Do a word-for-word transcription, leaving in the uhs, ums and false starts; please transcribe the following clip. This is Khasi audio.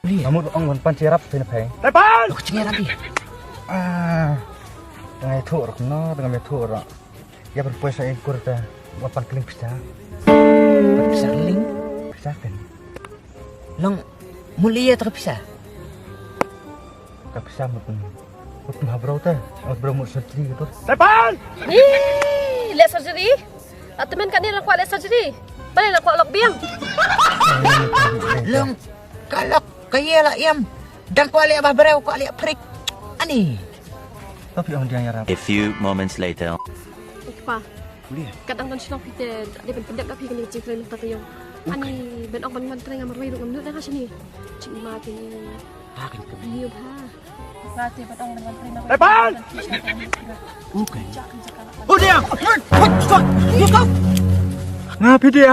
Nga mut ong ban pan cherap phin phe. Tepan! Lok chinge rabi. Ah. Dang ai thu rok no, dang ai thu rok. Ya ban poi sa ing kur ta. Wa pan kling pisa. Pan pisa kling. Pisa kan. Long muli ya ta pisa. Ka pisa mut. Mut ha bro ta. Mut bro mut surgery gitu. Tepan! Ih, leh surgery? Atmen kan ni la kwah leh surgery. Bale la kwah lok biang. Long ka lok ka ye la yam. Dang kwah leh ba breu kwah leh prik. Ani. Tapi ong dia ya rap. A few moments later. Kpa. Boleh. Kadang kan shlong pite de ben pendek ka phi kan jing kren ta ka yong. Ani ben ong ban wan treng amar wai ruk ngam lut na ka shini. Ching ma te. Ha kan ka. Ni ba. Ba te ben ong ban wan treng amar. Tepan! Ukai. Oh dia. Stop. Stop. Nga phi dia.